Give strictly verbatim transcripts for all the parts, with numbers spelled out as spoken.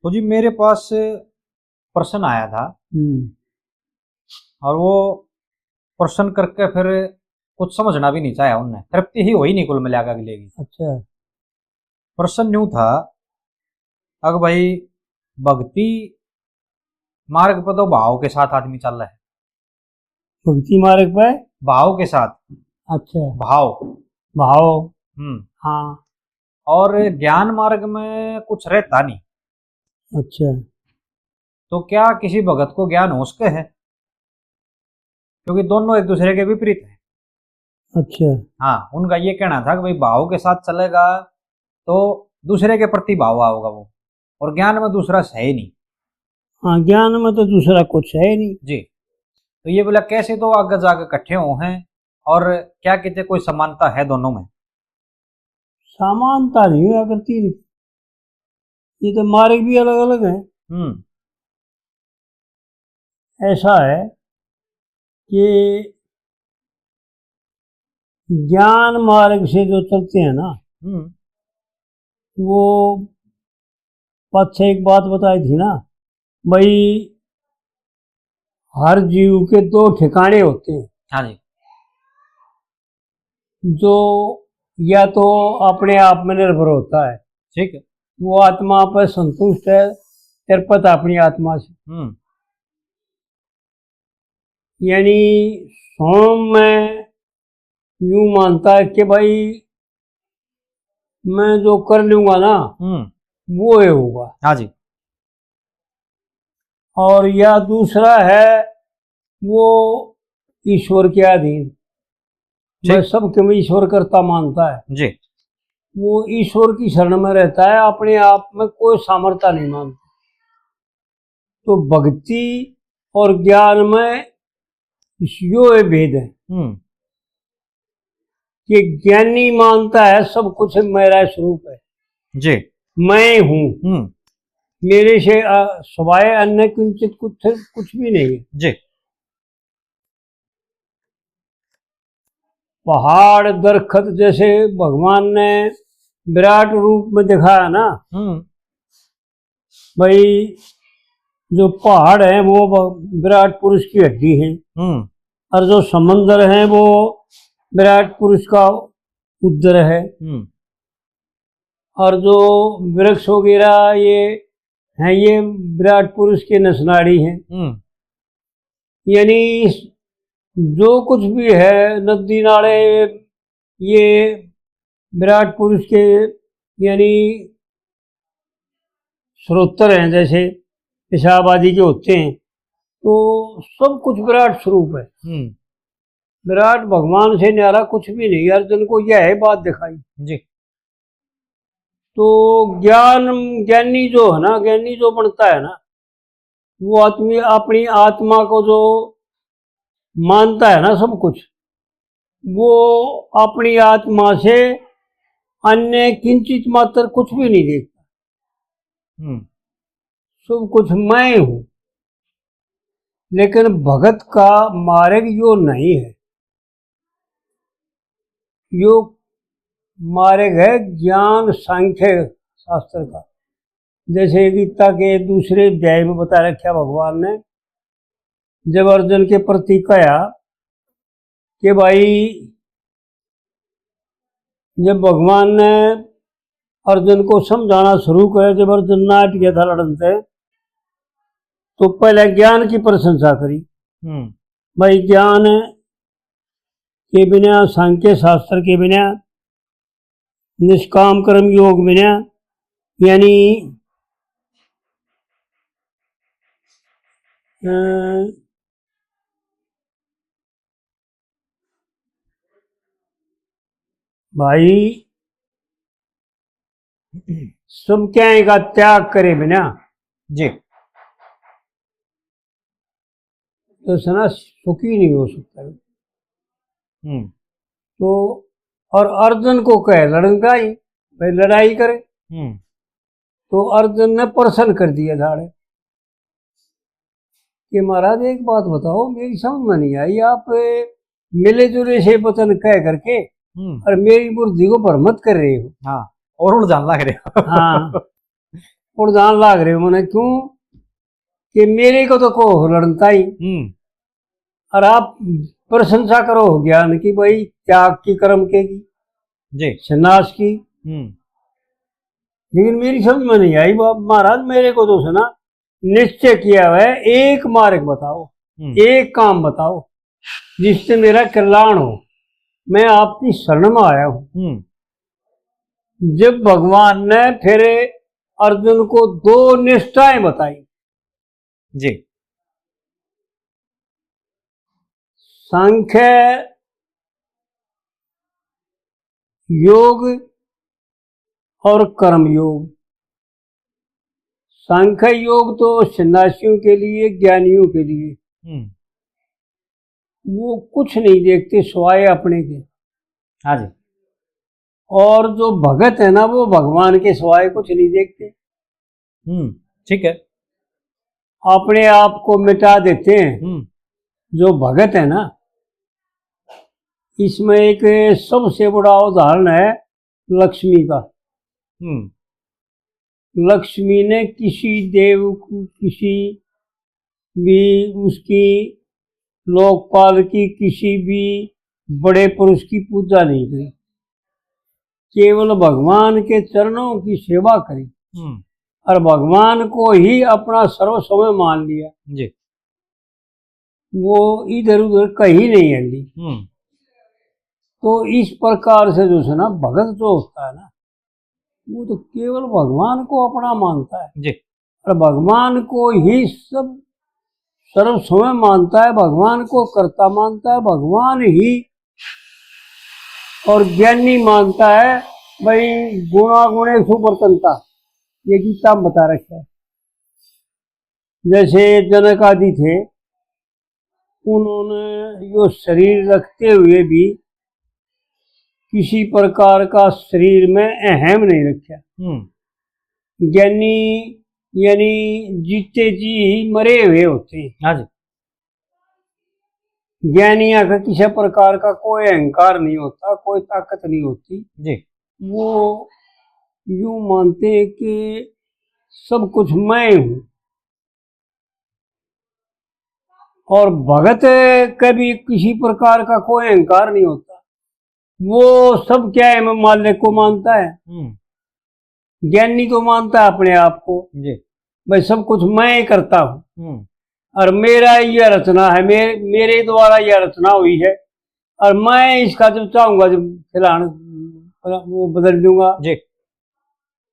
तो जी, मेरे पास प्रश्न आया था, हम्म। और वो प्रश्न करके फिर कुछ समझना भी नहीं चाहा उनने, तृप्ति ही हुई नहीं कुल मिला के अगले की। अच्छा। प्रश्न न्यू था, अग भाई, भक्ति मार्ग पर तो भाव के साथ आदमी चल रहा है। भक्ति मार्ग पे? भाव के साथ। अच्छा। भाव। भाव। हम्म। हाँ। और ज्ञान मार्ग में कुछ रहता नहीं। अच्छा। तो क्या किसी भगत को ज्ञान हो सके है? क्योंकि दोनों एक दूसरे के विपरीत हैं। अच्छा। हाँ, उनका ये कहना था कि भाई, भाव के साथ चलेगा तो दूसरे के प्रति भाव आओगा वो, और ज्ञान में दूसरा है ही नहीं। हाँ, ज्ञान में तो दूसरा कुछ है ही नहीं। जी। तो ये बोला, कैसे तो आगे जाके इकट्ठे हो हैं, और क्या कहते, कोई समानता है दोनों में? समानता नहीं हुआ करती, ये तो मार्ग भी अलग अलग है। हम्म। ऐसा है कि ज्ञान मार्ग से जो चलते हैं ना, हम्म। वो पाछे एक बात बताई थी ना भाई, हर जीव के दो ठिकाने होते हैं। हाँ जी। जो या तो अपने आप में निर्भर होता है, ठीक है। वो आत्मा पर संतुष्ट है, अर्पित अपनी आत्मा से। हम्म। यानी सोम में यूं मानता है कि भाई, मैं जो कर लूंगा ना, हम्म। वो ही होगा। हाँ जी। और या दूसरा है, वो ईश्वर के अधीन, ठीक। मैं सबके में ईश्वर कर्ता मानता है। जी। वो ईश्वर की शरण में रहता है, अपने आप में कोई सामर्थ्य नहीं मानता। तो भक्ति और ज्ञान में यो है भेद है हम्म। कि ज्ञानी मानता है सब कुछ मेरा स्वरूप है, जी। मैं हूँ, हम्म। मेरे से, अ, सिवाय अन्य किंचित कुछ, कुछ भी नहीं है। जी। पहाड़, दरखत जैसे भगवान ने विराट रूप में दिखाया ना, हम्म। भाई, जो पहाड़ है वो ब-, विराट पुरुष की हड्डी है, हम्म। और जो समंदर है वो विराट पुरुष का उदर है, हम्म। और जो वृक्ष वगैरह ये हैं, ये विराट पुरुष के नसनाड़ी हैं। हम्म। यानी जो कुछ भी है, नदी नाले, ये विराट पुरुष के यानी स्रोत्र हैं, जैसे पेशाब आदि के होते हैं, तो सब कुछ विराट स्वरूप है। हम्म। विराट भगवान से न्यारा कुछ भी नहीं। अर्जुन को यह बात दिखाई। जी। तो ज्ञान, ज्ञानी जो है ना, ज्ञानी जो बनता है ना, वो आदमी अपनी आत्मा को जो मानता है ना सब कुछ, वो अपनी आत्मा से अन्य किंचित मात्र कुछ भी नहीं देखता। हम्म। सब कुछ मैं हूँ। लेकिन भगत का मार्ग यो नहीं है। यो मार्ग है ज्ञान सांख्य शास्त्र का। जैसे गीता के दूसरे अध्याय में बता रखा भगवान ने, जब अर्जुन के प्रति कहा कि भाई, जब भगवान ने अर्जुन को समझाना शुरू करे, जब अर्जुन नाट गया था लड़न से, तो पहले ज्ञान की प्रशंसा करी। हम्म। भाई, ज्ञान के बिना, सांख्य शास्त्र के बिना, निष्काम कर्म योग बिना, यानी, अ, भाई, सब क्या का त्याग करे बिना, जी। तो सना सुखी नहीं हो सकता। हम्म। तो और अर्जुन को कहे लड़न का ही, भाई लड़ाई करे। हम्म। तो अर्जुन ने प्रश्न कर दिया धाड़े कि महाराज, एक बात बताओ, मेरी समझ में नहीं आई, आप मिले जुले से वचन कह करके हम्म। और मेरी बुद्धि को भ्रमित कर रहे हो। हाँ, और उलझान लग रहे हो। हाँ। और जान लाग रहे हो मने, क्यों कि मेरे को तो को लड़नता ही। हम्म। और आप प्रशंसा करो हो ज्ञान की, भाई, त्याग की, कर्म के की, जी। संन्यास की। हम्म। लेकिन मेरी समझ में नहीं आई बाप महाराज, मेरे को तो सुना निश्चय किया हुआ है, एक मार्ग बताओ, हम्म। एक काम बताओ जिससे मेरा कल्याण हो, मैं आपकी शरण में आया हूँ। हम्म। जब भगवान ने फिर अर्जुन को दो निष्ठाएं बताई, जी। सांख्य योग और कर्म योग। सांख्य योग तो सन्यासियों के लिए, ज्ञानियों के लिए। हम्म। वो कुछ नहीं देखते सिवाय अपने के। हाँ जी। और जो भगत है ना, वो भगवान के सिवाय कुछ नहीं देखते। हम्म, ठीक है। अपने आप को मिटा देते हैं। हम्म। जो भगत है ना, इसमें एक सबसे बड़ा उदाहरण है लक्ष्मी का। हम्म। लक्ष्मी ने किसी देव को, किसी भी उसकी लोकपाल की, किसी भी बड़े पुरुष की पूजा नहीं करी, केवल भगवान के चरणों की सेवा करी। हम्म। और भगवान को ही अपना सर्वस्व मान लिया। जी। वो इधर उधर कहीं नहीं हली। हम्म। तो इस प्रकार से जो है ना, भगत जो होता है ना, वो तो केवल भगवान को अपना मानता है। जी। और भगवान को ही सब सर्वस्व मानता है, भगवान को कर्ता मानता है, भगवान ही और ज्ञानी मानता है। भाई, गुणा गुणेशु वर्तन्ते, ये गीता में बता रखा है। जैसे जनक आदि थे, उन्होंने यो शरीर रखते हुए भी किसी प्रकार का शरीर में अहम नहीं रखा। हम्म। ज्ञानी यानी जीते जी ही मरे हुए होते हैं। हाँ जी। ज्ञानियों का किसी प्रकार का कोई अहंकार नहीं होता, कोई ताकत नहीं होती। जी। वो यूं मानते हैं कि सब कुछ मैं हूँ। और भगत के भी किसी प्रकार का कोई अहंकार नहीं होता, वो सब क्या है, मैं मालिक को मानता है। हम्म। ज्ञानी तो मानता है अपने आप को, जी। भाई, सब कुछ मैं ही करता हूँ। हम्म। और मेरा ये रचना है, मेरे, मेरे द्वारा यह रचना हुई है, और मैं इसका जब चाहूंगा, जब फिलहाल वो बदल दूंगा। जी।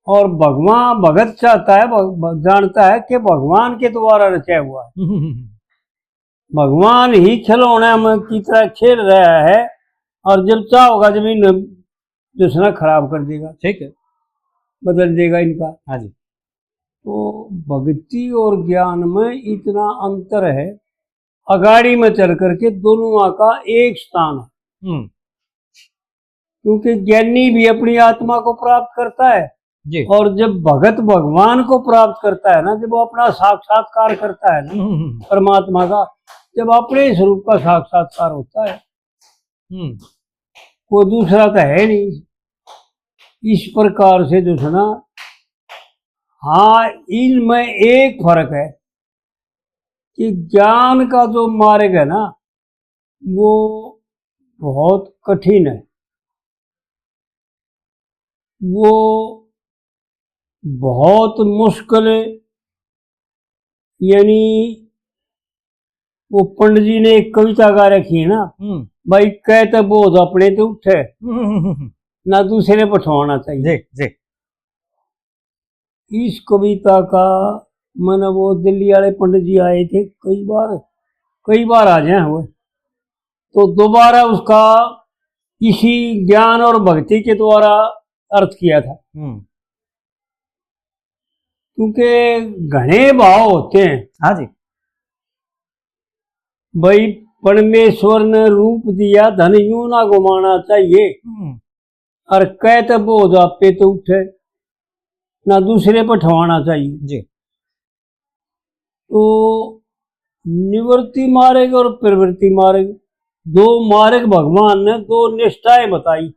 और भगवान, भगत चाहता है, भग-, भग-, जानता है कि भगवान के द्वारा रचा हुआ है। हम्म। भगवान ही खिलौने में की तरह खेल रहा है, और जब चाहोगा, जब इन जो है ना खराब कर देगा, ठीक है। बदल देगा इनका। हाँ जी। तो भक्ति और ज्ञान में इतना अंतर है। अगाड़ी में चल करके दोनों का एक स्थान है। हम्म। क्योंकि ज्ञानी भी अपनी आत्मा को प्राप्त करता है, जी। और जब भगत भगवान को प्राप्त करता है ना, जब वो अपना साक्षात्कार करता है ना, हम्म, हम्म, हम्म। परमात्मा का, जब अपने स्वरूप का साक्षात्कार होता है, हम्म। कोई दूसरा तो है नहीं। इस प्रकार से जो है ना, हाँ, इनमें एक फर्क है कि ज्ञान का जो मार्ग है ना, वो बहुत कठिन है, वो बहुत मुश्किल है। यानी वो पंडित जी ने एक कविता गा रखी है ना, हम्म। भाई, कहते बोध अपने तो उठे, हम्म, हम्म, हम्म। ना दूसरे पर ठवाना चाहिए। जी, जी। इस कविता का, मैंने, वो दिल्ली वाले पंडित जी आए थे कई बार, कई बार आ गए हैं वो, तो दोबारा उसका इसी ज्ञान और भक्ति के द्वारा अर्थ किया था। हम्म। क्योंकि घणे भाव होते हैं। हाँ जी। भाई, परमेश्वर ने रूप दिया, धन यूं ना घुमाना चाहिए। हम्म। और कहते बोध आपे तो उठे, ना दूसरे पर ठवाना चाहिए। जी। तो निवृत्ति मार्ग और प्रवृत्ति मार्ग, दो मार्ग भगवान ने, दो निष्ठाएं बताई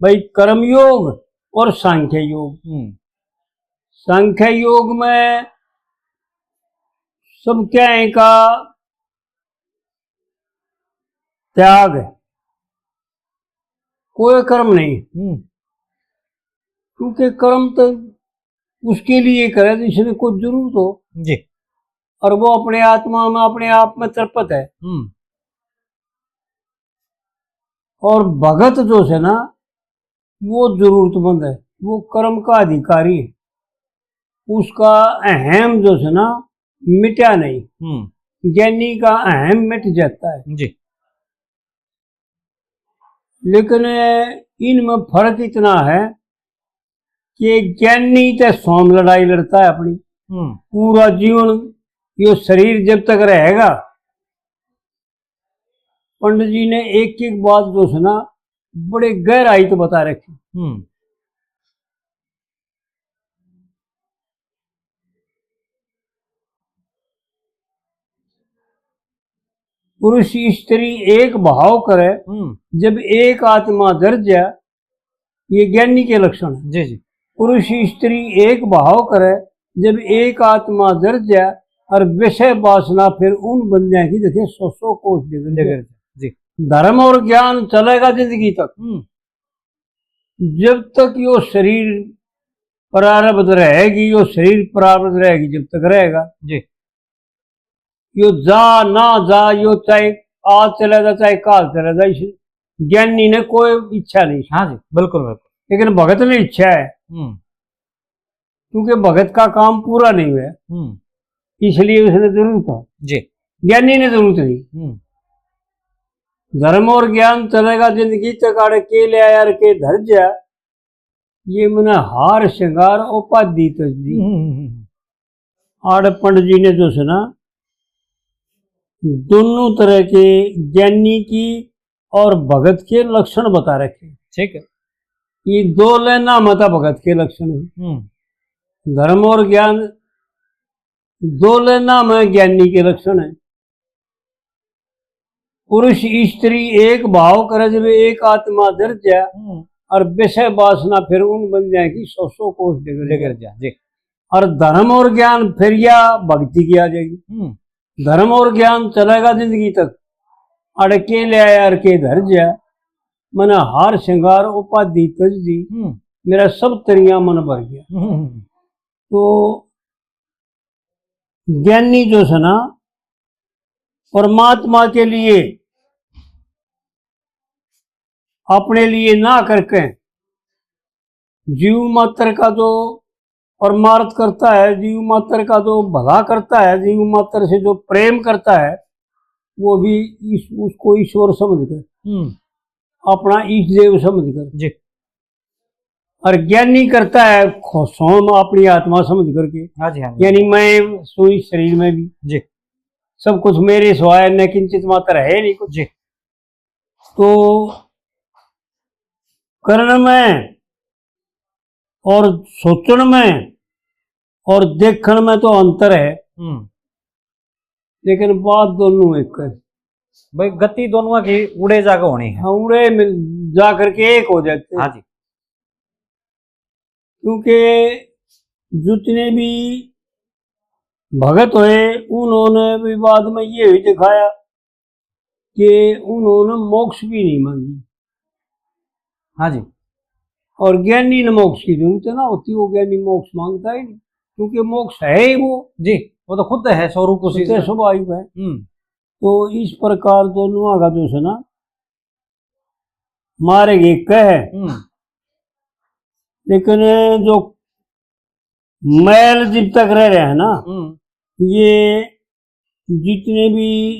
भाई, कर्मयोग और सांख्य योग। हम्म। सांख्य योग में सब क्या है का त्याग है, कोई कर्म नहीं। हम्म। क्योंकि कर्म तो उसके लिए करे जिसने कुछ जरूरत हो। जी। और वो अपने आत्मा में अपने आप में तृप्त है। हम्म। और भगत जो है ना, वो जरूरतमंद है, वो कर्म का अधिकारी है, उसका अहम जो है ना, मिटा नहीं। हम्म। ज्ञानी का अहम मिट जाता है। जी। लेकिन इनमें फर्क इतना है कि ज्ञानी ते सौम लड़ाई लड़ता है अपनी। हम्म। पूरा जीवन, यो शरीर जब तक रहेगा, पंडित जी ने एक एक बात जो है ना, बड़े गहराई तो बता रखी। हम्म। पुरुष स्त्री एक भाव करे, हम्म। जब एक आत्मा धर जा, ये ज्ञानी के लक्षण है। जी, जी। पुरुष स्त्री एक भाव करे, जब एक आत्मा धर जा, और विषय वासना फिर उन बंदियां की देखे सौ सौ कोस डिगर जा। डिगर जा, जी। धर्म और ज्ञान चलेगा जिंदगी तक। हम्म। जब तक यो शरीर प्रारब्ध रहेगी, यो शरीर प्रारब्ध रहेगी, जब तक रहेगा। जी। यो जा ना जा, यो चाहे आज चला जा, चाहे काल चला जा, इस ज्ञानी ने कोई इच्छा नहीं। हाँ जी, बिल्कुल, बिल्कुल। लेकिन भगत ने इच्छा है, हम्म। क्योंकि भगत का काम पूरा नहीं हुआ, हम्म। इसलिए उसने जरूरत है। जी। ज्ञानी ने जरूरत नहीं। हम्म। धर्म और ज्ञान चलेगा जिंदगी तक, आड़े के ले आया और के धर जा, ये मने हार श्रृंगार उपाधि तज दी। हम्म, हम्म, हम्म। आड़े पंडित जी ने जो है ना, दोनों तरह के ज्ञानी की और भगत के लक्षण बता रखे। ठीक है। ये दो लाइना में तो भगत के लक्षण है। हम्म। धर्म और ज्ञान दो लाइना में ज्ञानी के लक्षण है। पुरुष स्त्री एक भाव करे, जब एक आत्मा धर जा, हम्म। और विषय वासना फिर उन बंदियां की सौ सौ कोस डिगर जा। डिगर जा, जी। और धर्म और ज्ञान फिर या भक्ति की आ जाएगी। हम्म। धर्म और ज्ञान चलेगा जिंदगी तक, अड़के ले आया और के धर जा, मने हार श्रृंगार उपाधि तज दी, हम्म। मेरा सब तरिया मन भर गया। हम्म। तो ज्ञानी जो है ना, परमात्मा के लिए, अपने लिए ना करके, जीव मात्र का जो परमार्थ करता है, जीव मात्र का जो भला करता है, जीव मात्र से जो प्रेम करता है, वो भी इस, उसको ईश्वर समझकर, हम्म। अपना ईश देव समझकर। जी। और ज्ञानी करता है खो-, सौम अपनी आत्मा समझ करके। हाँ जी, हाँ जी। यानी मैं सू इस शरीर में भी। जी। सब कुछ मेरे स्वाय, न किंचित मात्र है नहीं कुछ। जी। तो करण में और सोचण में और देखण में तो अंतर है, हम्म। लेकिन बात दोनों एक है। भाई, गति दोनों की उड़े जाके होनी है। हाँ, उड़े मिल जा करके एक हो जाते हैं। हाँ जी। क्योंकि जितने भी भगत हुए, उन्होंने भी बाद में ये भी दिखाया कि उन्होंने मोक्ष भी नहीं मांगी। हाँ जी। और ज्ञानी ने मोक्ष की जरूरत ना होती, वो ज्ञानी मोक्ष मांगता ही नहीं, क्योंकि मोक्ष है ही वो। जी, वो तो खुद है, स्वरूप उसी स्वतः से। स्वाभाविक है। हम्म। तो इस प्रकार दोनों का जो है ना, मार्ग एक है। हम्म। लेकिन जो मैल जब तक रह रहा है ना, हम्म। ये जितने भी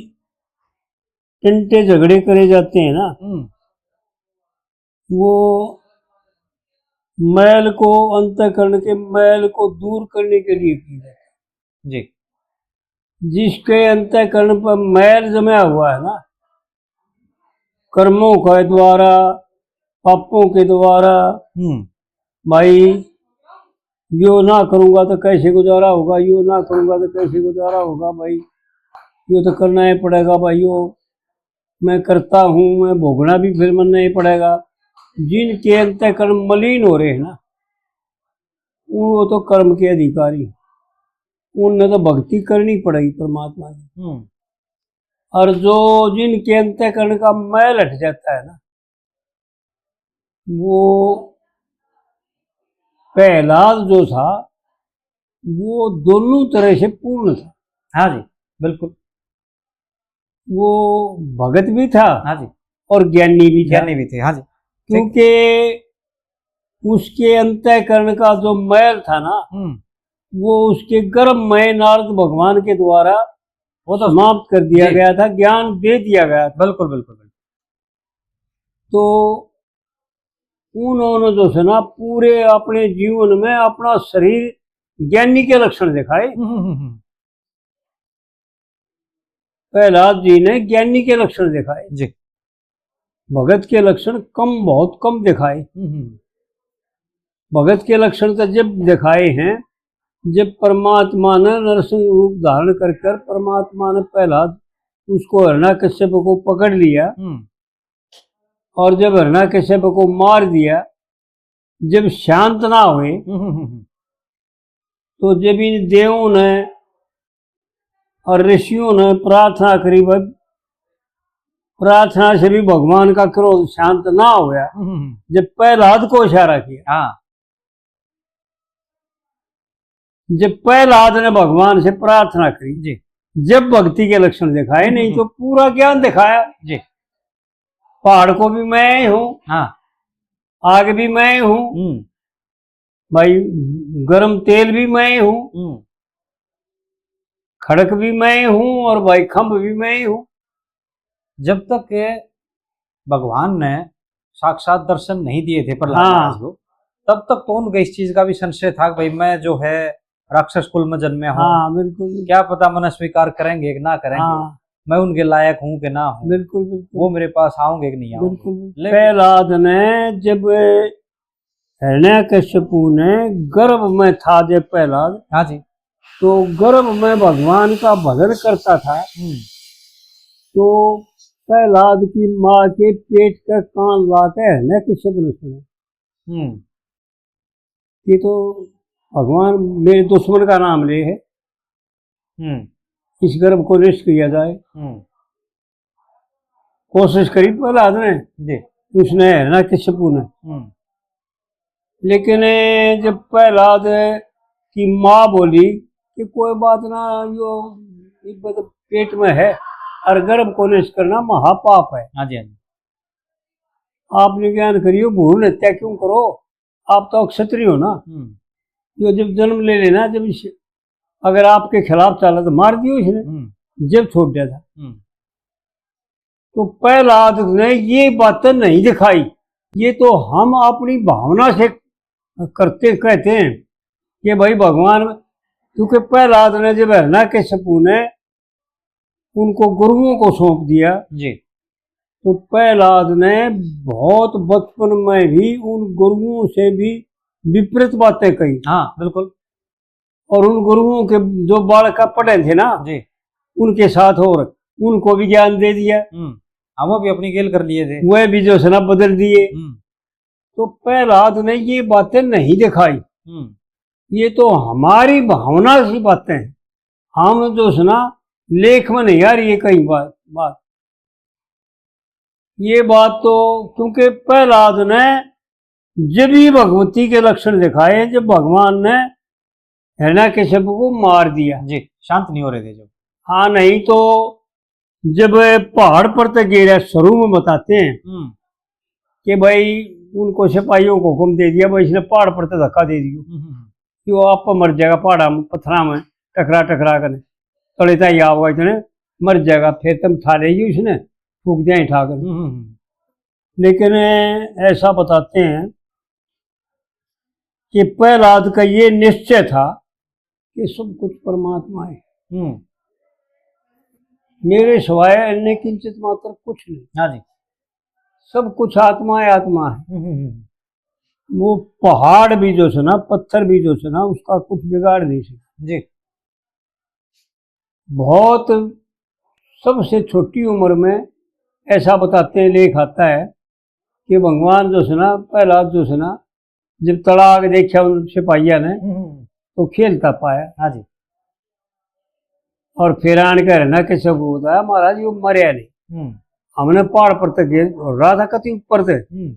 टंटे झगड़े करे जाते हैं ना, हम्म। वो मैल को, अंतःकरण के मैल को दूर करने के लिए की जाती है। जी। जिसके अंतःकरण पर मैल जमा हुआ है ना, कर्मों के द्वारा, पापों के द्वारा, हम्म। भाई, यो ना करूँगा तो कैसे गुजारा होगा, यो ना करूँगा तो कैसे गुजारा होगा भाई, यो तो करना ही पड़ेगा भाई, यो मैं करता हूँ, मैं भोगना भी फिर मन्ना ही पड़ेगा। जिनके अंतःकरण मलिन हो रहे हैं ना, वो तो कर्म के अधिकारी, उनने तो भक्ति करनी पड़ेगी परमात्मा की। हम्म। और जो, जिनके अंतःकरण का मैल हट जाता है ना, वो प्रहलाद जो था, वो दोनों तरह से पूर्ण था। हाँ जी, बिल्कुल। वो भगत भी था, हाँ जी। और ज्ञानी भी था। ज्ञानी भी थे, हाँ जी। ठीक। क्योंकि उसके अंतःकरण का जो मैल था ना, हम्म। वो उसके गर्भ में नारद भगवान के द्वारा वो तो समाप्त कर दिया जी। गया था, ज्ञान दे दिया गया था। बिल्कुल, बिल्कुल, बिल्कुल। तो उन्होंने जो है ना, पूरे अपने जीवन में अपना शरीर ज्ञानी के लक्षण दिखाए। हम्म, हम्म, हम्म। प्रहलाद जी ने ज्ञानी के लक्षण दिखाए। जी। भगत के लक्षण कम, बहुत कम दिखाए। हम्म, हम्म। भगत के लक्षण तो जब दिखाए हैं, जब परमात्मा ने नरसिंह रूप धारण कर कर परमात्मा ने प्रहलाद, उसको हिरण्यकश्यप को पकड़ लिया, हम्म। और जब हिरण्यकश्यप को मार दिया, जब शांत ना हुए, हम्म, हम्म, हम्म। तो जब इन देवों ने और ऋषियों ने प्रार्थना करी, भाई, प्रार्थना से भी भगवान का क्रोध शांत ना होया। हम्म, हम्म। जब प्रहलाद को इशारा किया, हाँ। जब प्रहलाद ने भगवान से प्रार्थना करी, जी। जब भक्ति के लक्षण दिखाए, नहीं हम्म। तो पूरा ज्ञान दिखाया। जी। पहाड़ को भी मैं हूँ, हाँ। आग भी मैं हूँ, हम्म। भाई, गरम तेल भी मैं हूँ, हम्म। खड़क भी मैं हूँ और भाई, खंभ भी मैं हूँ। जब तक भगवान ने साक्षात दर्शन नहीं दिए थे प्रहलाद हाँ। महाराज को, तब तक तो उनका इस चीज का भी संशय था कि भाई, मैं जो है राक्षस कुल में जन्मे हूँ, हाँ, बिल्कुल। क्या पता मने स्वीकार करेंगे कि ना करेंगे, हाँ। मैं उनके लायक हूँ कि ना हूँ, बिल्कुल, बिल्कुल। वो मेरे पास आओगे कि नहीं आओगे। बिल्कुल, बिल्कुल। लेकिन प्रहलाद ने जब हिरण्यकश्यपु ने गर्भ में था जब प्रहलाद, हाँ जी। तो गर्भ में भगवान का भजन करता था, हम्म। तो प्रहलाद की माँ के पेट का कान ला के हिरण्यकश्यप ने सुना। हम्म। ये तो भगवान मेरे दुश्मन का नाम ले है, हम्म। इस गर्भ को नष्ट किया जाए। हम्म। कोशिश करी प्रहलाद ने, जी। उसने हिरण्यकश्यपु ने। हम्म। लेकिन जब प्रहलाद की माँ बोली कि कोई बात ना, यो इब तो पेट में है और गर्भ को नष्ट करना महापाप है। हाँ जी, हाँ जी। आप निज्ञान करियो, भ्रूण हत्या क्यों करो? आप तो क्षत्रिय हो ना, हम्म। यो जब जन्म ले लेना, जब इस, अगर आपके खिलाफ चला तो मार दियो इसने, हम्म। जब छोड़ दिया था। हम्म। तो प्रहलाद ने ये बातें नहीं दिखाई, ये तो हम अपनी भावना से करते, कहते हैं कि भाई भगवान, क्योंकि प्रहलाद ने जब हिरण्यकश्यपु ने उनको गुरुओं को सौंप दिया, जी। तो प्रहलाद ने बहुत बचपन में भी उन गुरुओं से भी विपरीत बातें कही। हाँ, बिल्कुल। और उन गुरुओं के जो बालक पढ़े थे ना, जी। उनके साथ और उनको भी ज्ञान दे दिया। हम्म। हाँ, वो भी अपनी गेल कर लिए थे। वह भी जो है ना बदल दिए। हम्म। तो प्रहलाद ने ये बातें नहीं दिखाई। हम्म। ये तो हमारी भावना की बातें हैं। हम जो है ना लेख में नहीं आ रही है कहीं बात, बात। ये बात तो क्योंकि प्रहलाद ने जब ही भगवती के लक्षण दिखाए, जब भगवान ने हिरण्यकश्यप को मार दिया। जी, शांत नहीं हो रहे थे जब। हाँ, नहीं तो जब पहाड़ पर तक गिरा, शुरू में बताते हैं हम्म। कि भाई उनको सिपाहियों को हुक्म दे दिया, भाई इसने पहाड़ पर तक धक्का दे दियो, हम्म, हम्म। कि वो आप मर जाएगा पहाड़ा में, पत्थरा में टकरा टकरा कर, तले ताई आओगा इतने मर जाएगा, फिर तुम ठा लेगी उसने, फूक दिया ही ठा कर। हम्म, हम्म, हम्म। लेकिन ऐसा बताते हैं कि प्रहलाद का ये निश्चय था कि सब कुछ परमात्मा है, हम्म। मेरे सिवाय अन्य किंचित मात्र कुछ नहीं। हाँ जी। सब कुछ आत्मा है, आत्मा है। हम्म, हम्म, हम्म। वो पहाड़ भी जो है ना, पत्थर भी जो है ना, उसका कुछ बिगाड़ नहीं सकता। जी। बहुत सबसे छोटी उम्र में ऐसा बताते हैं, लेख आता है कि भगवान जो है ना, प्रहलाद जो है ना, जब तड़ा के देखा उन सिपाहिया ने, हम्म, हम्म। तो खेलता पाया। हाँ जी। और फिर आन के हरना के सबूत आया, "महाराज, यो मरया नहीं। हम्म। हमने पहाड़ पर तक गेर और रहा था कति ऊपर से, हम्म।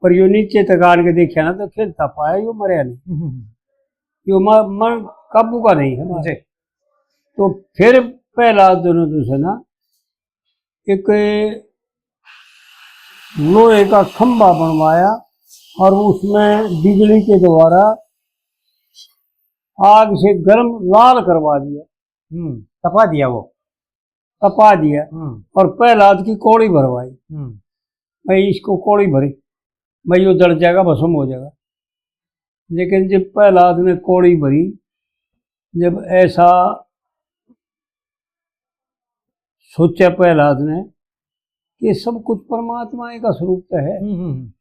पर यो नीचे तक आन के देखा ना, तो खेलता पाया, यो मरया नहीं। हम्म, हम्म। यो म-, मन काबू का नहीं है हमारे।" जी। तो फिर प्रहलाद ने जो है ना, एक लोहे का खंभा बनवाया और उसमें बिजली के द्वारा आग से गर्म लाल करवा दिया। हम्म, तपा दिया वो। तपा दिया। हम्म। और प्रहलाद की कौड़ी भरवाई। हम्म। भाई, इसको कौड़ी भरी, भाई, यो जल जाएगा, भस्म हो जाएगा। लेकिन जब प्रहलाद ने कौड़ी भरी, जब ऐसा सोचा प्रहलाद ने कि सब कुछ परमात्मा का स्वरूप तो है, हम्म, हम्म, हम्म।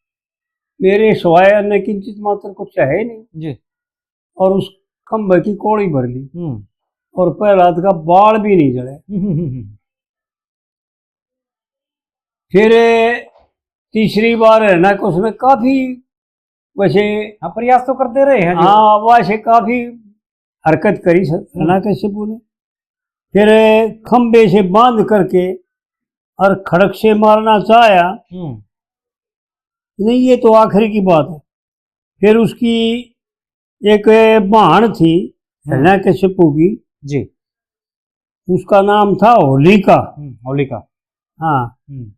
मेरे सिवाय अन्य किंचित मात्र कुछ है ही नहीं। जी। और उस खंभे की कौड़ी भर ली, हम्म। और प्रहलाद का बाल भी नहीं जले। हम्म, हम्म, हम्म। फिर तीसरी बार है ना, उसने काफी वैसे हाँ, प्रयास तो करते रहे हैं जो। हाँ, वैसे काफी हरकत करी स-, हम्म। हरना कश्यपु ने। फिर खंबे से बांध करके और खड़क से मारना चाहा। हम्म। नहीं, ये तो आखिरी की बात है। फिर उसकी एक बहन थी हम्म। हरना कश्यपु की। जी। उसका नाम था होलिका। हम्म, होलिका। हाँ। हम्म।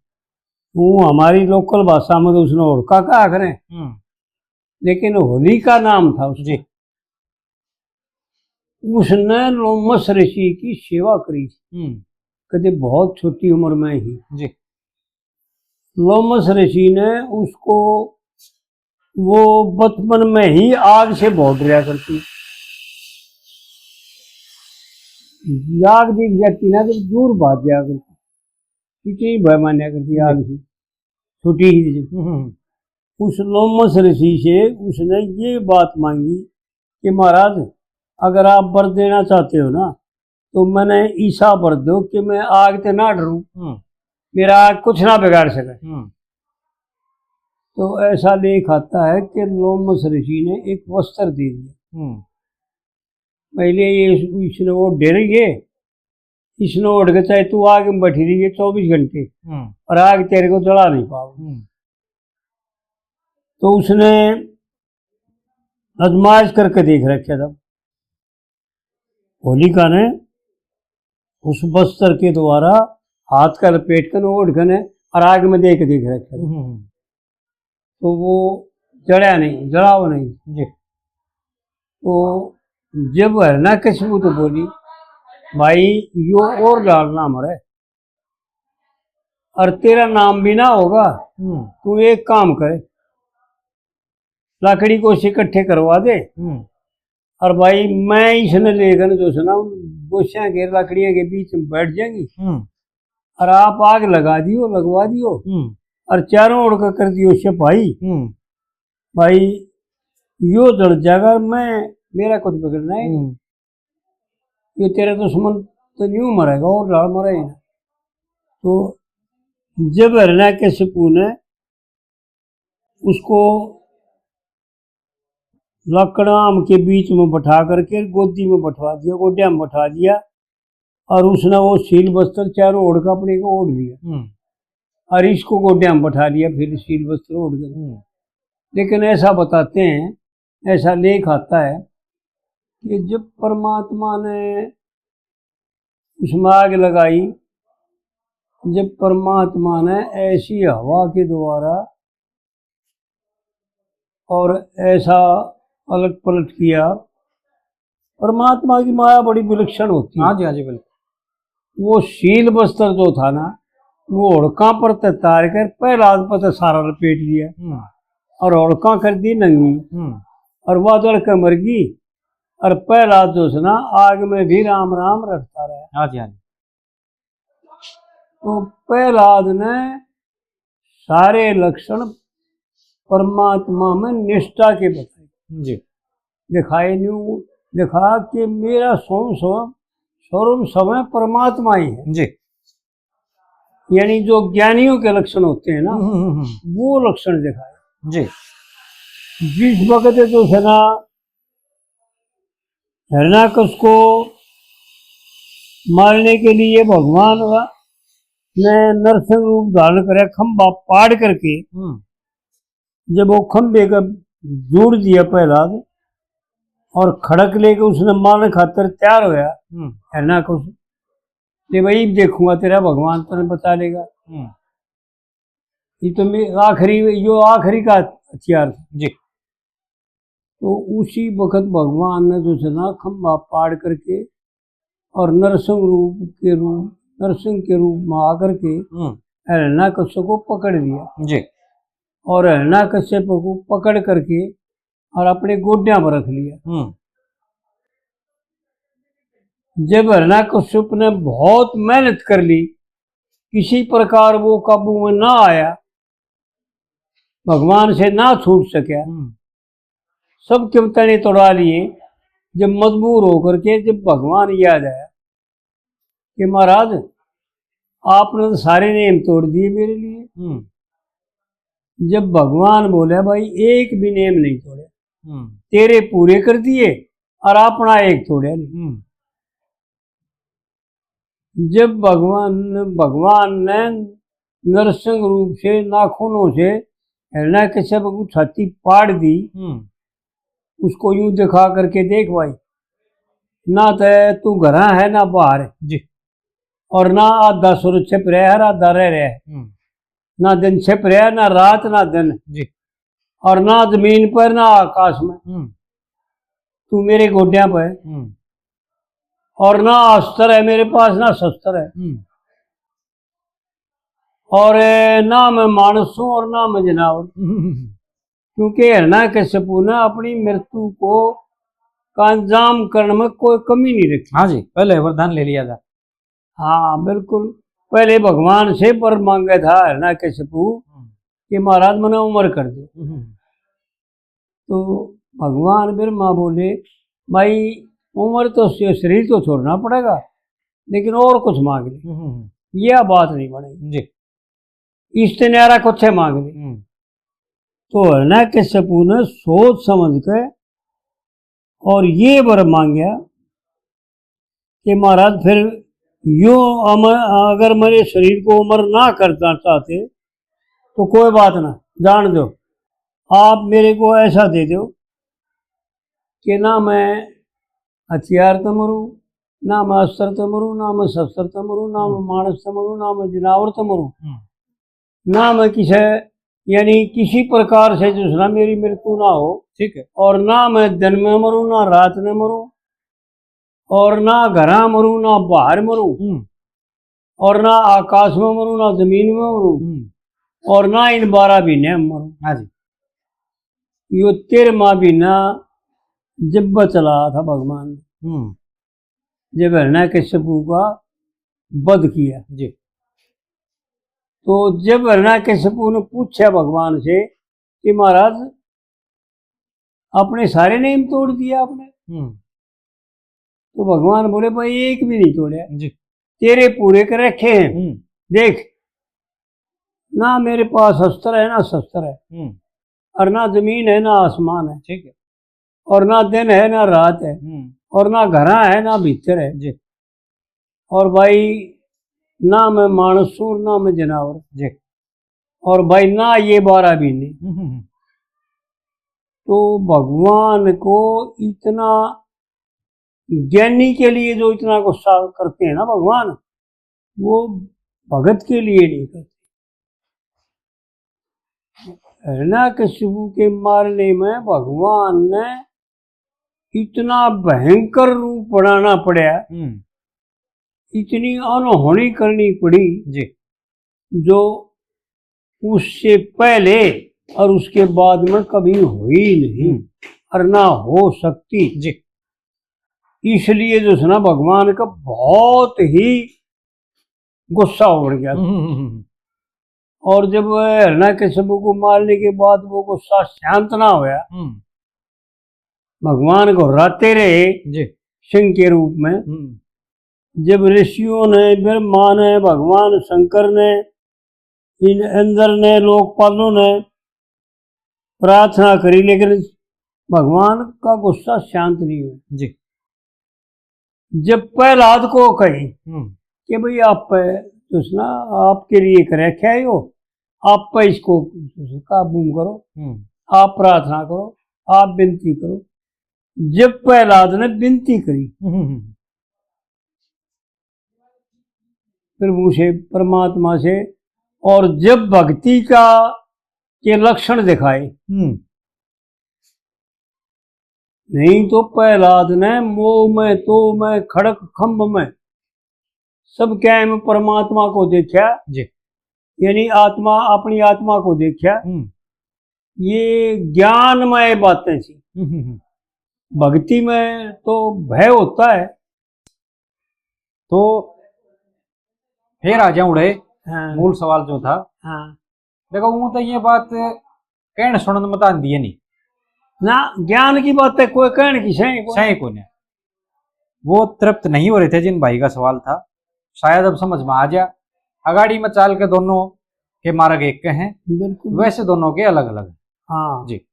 वो हमारी लोकल भाषा में तो उसने होड़का कहा करें। हम्म। लेकिन होलिका नाम था उसका। जी। उसने लोमस ऋषि की सेवा करी थी। हम्म। कदे बहुत छोटी उम्र में ही। जी। लोमस ऋषि ने उसको, वो बचपन में ही आग से बहुत डरा करती। आग दिख जाती ना, तो दूर भाग जाया करती। इतनी भय मान्या करती आग से, छोटी ही थी। हम्म। उस लोमस ऋषि से उसने ये बात मांगी कि महाराज, अगर आप वर देना चाहते हो ना, तो मैंने ऐसा वर दो कि मैं आग ते ना डरूं, हम्म। मेरा आग कुछ ना बिगाड़ सके। हम्म। तो ऐसा लेख आता है कि लोमस ऋषि ने एक वस्त्र दे दिया। हम्म। पहले ये इस-, इसने वो डर गए, इसने ओढ़ के चाहे तू आग में बैठी रहिए चौबीस घंटे, हम्म। और आग तेरे को जला नहीं पाओ। हम्म। तो उसने आजमाइश करके देख रखा था। होलिका ने उस वस्त्र के द्वारा हाथ का लपेट कर ओढ़ कर और आग में देख, देख रखा था। हम्म। तो वो जड़ा नहीं, जड़ा वो नहीं। जी। तो जब हरना कश्यप तो बोली, भाई, यो और डालना मरे, और तेरा नाम भी ना होगा। हम्म। तू एक काम करे, लकड़ी को से इकट्ठे करवा दे, हम्म। और भाई, मैं इसने लेकर जो है ना, उन गोसियां के, लकड़ियां के बीच में बैठ जाएंगी, हम्म। और आप आग लगा दियो, लगवा दियो, हम्म। और चारों ओर का कर दियो सिपाही। हम्म। भाई, यो जल जाएगा, मैं, मेरा कुछ बिगड़ना है। हम्म। ये तेरा दुश्मन तो न्यू मरेगा और लाल मरेगा। तो जब हरना कश्यपु ने उसको लकड़ाम के बीच में बैठा करके गोदी में बैठवा दिया, गोड्या में बैठवा दिया, और उसने वो सील वस्त्र चारों ओढ़ का अपने को ओढ़ लिया। हम्म। और इसको गोड्या में बैठा लिया, फिर सील वस्त्र ओढ़ गए। हम्म। लेकिन ऐसा बताते हैं, ऐसा लेख आता है कि जब परमात्मा ने उसमें आग लगाई, जब परमात्मा ने ऐसी हवा के द्वारा और ऐसा अलट पलट किया, परमात्मा की माया बड़ी विलक्षण होती है। हाँ जी, हाँ जी, बिल्कुल। वो सील वस्त्र जो था ना, वो होड़का पर ते तार कर प्रहलाद पर ते सारा लपेट लिया। हम्म। और होड़का कर दी नंगी। हम्म। और वह जल के मर गई। और प्रहलाद जो है ना, आग में भी राम राम रटता रहा। हाँ जी, हाँ जी। तो प्रहलाद ने सारे लक्षण परमात्मा में निष्ठा के बताए। जी। दिखाए न्यू, दिखा कि मेरा सोम सोम, सोम समय परमात्मा ही है। जी। यानी जो ज्ञानियों के लक्षण होते हैं ना, हम्म, हम्म, हम्म। वो लक्षण दिखाए। जी। जिस वक्त जो है ना, हिरण्यकश्यप को मारने के लिए भगवान ने नरसिंह रूप धारण करे, खंभा पाड़ करके हम्म। जब वो खंभे का जोड़ दिया प्रहलाद और खड़क लेके उसने मारने खातर तैयार होया हम्म। हिरण्यकश्यप, ले भाई, देखूंगा तेरा भगवान, तने बता लेगा। हम्म। ये तो मे-, आखिरी, यो आखिरी का हथियार था। जी। तो उसी वक्त भगवान ने जो है ना, खंभा पाड़ करके और नरसिंह रूप के रूप, नरसिंह के रूप में आकर के हम्म। हिरण्यकश्यप को पकड़ लिया। जी। और हिरण्यकश्यप को पकड़ करके और अपने गोड्या पर रख लिया। हम्म। जब हिरण्यकश्यप ने बहुत मेहनत कर ली, किसी प्रकार वो काबू में ना आया, भगवान से ना छूट सका, हम्म। सब किमतने तोड़ा लिए। जब मजबूर होकर के जब भगवान याद आया कि महाराज, आपने तो सारे नियम तोड़ दिए मेरे लिए। हम्म। जब भगवान बोले, भाई, एक भी नियम नहीं तोड़े, हम्म। तेरे पूरे कर दिए और अपना एक तोड़े नहीं। हम्म। जब भगवान, भगवान ने नरसिंह रूप से, नाखूनों से हिरण्यकश्यप की छाती पाड़ दी, हम्म। उसको यूं दिखा करके, देख भाई, ना तो तू घरा है ना बाहर, जी। और ना आधा सूरज छिप रहा है, आधा रह रहा है, हम्म। ना दिन छिप रहा है, ना रात ना दिन, जी। और ना जमीन पर ना आकाश में, हम्म। तू मेरे गोड्या पर है। हम्म। और ना अस्त्र है मेरे पास, ना शस्त्र है। हम्म। और, ए, ना मैं मानस हूँ और ना मैं जनावर। हम्म। क्योंकि हिरण्यकश्यपु ने अपनी मृत्यु को, का अंजाम करण में कोई कमी नहीं रखी। हाँ जी, पहले वरदान ले लिया था। हाँ, बिल्कुल। पहले भगवान से वर मांगे था हिरण्यकश्यपु हम्म। कि महाराज, मने उम्र कर दो। हम्म। तो भगवान ब्रह्मा बोले, भाई, उम्र तो शे-, शरीर तो छोड़ना पड़ेगा, लेकिन और कुछ मांग ले। हम्म, हम्म, हम्म। यह बात नहीं बनेगी। जी। इससे न्यारा कुछ है मांग ले। हम्म। तो हिरण्यकश्यपु ने सोच समझ के और ये वर मांग्या कि महाराज, फिर यूं हम, अगर मेरे शरीर को अमर ना करना चाहते तो कोई बात ना, जान दो, आप मेरे को ऐसा दे दो कि ना मैं हथियार तै मरूं, ना मैं अस्त्र तै मरूं, ना मैं शस्त्र तै मरूं, ना मैं हम्म। मानस तै मरूं, ना मैं जनावर तै मरूं, हम्म। ना मैं किसे, यानी किसी प्रकार से जो है ना, मेरी मृत्यु ना हो। ठीक है। और ना मैं दिन में मरूं, ना रात में मरूं, और ना घरा मरूं, ना बाहर मरूं, हम्म। और ना आकाश में मरूं, ना जमीन में मरूं, हम्म। और ना इन बारह महीने में मरूं। हाँ जी। यो तेरहवाँ महीना जब चला था भगवान ने, हम्म। जब हिरण्यकश्यपु का वध किया। जी। तो जब हिरण्यकश्यपु ने पूछा भगवान से कि महाराज, अपने सारे नियम तोड़ दिए आपने। हम्म। तो भगवान बोले, भाई, एक भी नहीं तोड़े, जी। तेरे पूरे कर रखे हैं। हम्म। देख, ना मेरे पास अस्त्र है, ना शस्त्र है, हम्म। और ना जमीन है, ना आसमान है, ठीक है। और ना दिन है, ना रात है, हम्म। और ना घरा है, ना भीतर है। जी। और भाई, ना मैं मानस हूं, ना मैं जनावर। जी। और भाई, ना ये बारह महीने। हम्म, हम्म, हम्म। तो भगवान को इतना, ज्ञानी के लिए जो इतना गुस्सा करते हैं ना भगवान, वो भगत के लिए नहीं करते। हिरण्यकश्यपु के मारने में भगवान ने इतना भयंकर रूप बनाना पड़ा, हम्म। इतनी अनहोनी करनी पड़ी, जी। जो उससे पहले और उसके बाद में कभी हुई नहीं, हम्म। और ना हो सकती। जी। इसलिए जो है ना, भगवान का बहुत ही गुस्सा उड़ गया। हम्म, हम्म, हम्म। और जब वह हिरण्यकश्यप को मारने के बाद वो गुस्सा शांत ना होया, हम्म। भगवान को राते रहे जी। सिंह के रूप में। हम्म। जब ऋषियों ने, ब्रह्मा ने, भगवान शंकर ने, इन इंद्र ने, लोकपालों ने प्रार्थना करी, लेकिन भगवान का गुस्सा शांत नहीं हुआ। जी। जब प्रहलाद को कही हम्म। कि भाई, आप पे तो सुना, आपके लिए एक रखा है यो, आप पे इसको काबू में करो, हम्म। आप प्रार्थना करो, आप विनती करो। जब प्रहलाद ने विनती करी हम्म, हम्म, हम्म। प्रभु से, परमात्मा से, और जब भक्ति का के लक्षण दिखाए, हम्म। नहीं तो प्रहलाद ने मोह में, तोह में, खड़क खंभ में, सब क्या में परमात्मा को देखा, जी। यानी आत्मा, अपनी आत्मा को देखा। हम्म। ये ज्ञानमय बातें थी। हम्म, हम्म, हम्म। भक्ति में तो भय होता है। तो फिर आ जाऊं उड़े, हाँ। मूल सवाल जो था। हाँ। देखो, वो तो ये बात कहण सुनन मत आंदी है नहीं। ना, ज्ञान की बात है, कोई कहण की सही कोनी। सही कोनी। वो तृप्त नहीं हो रहे थे जिन भाई का सवाल था, शायद अब समझ में आ जा। अगाड़ी में चाल के दोनों के मार्ग एक के हैं, बिल्कुल। वैसे दोनों के अलग-अलग हैं। हाँ। जी।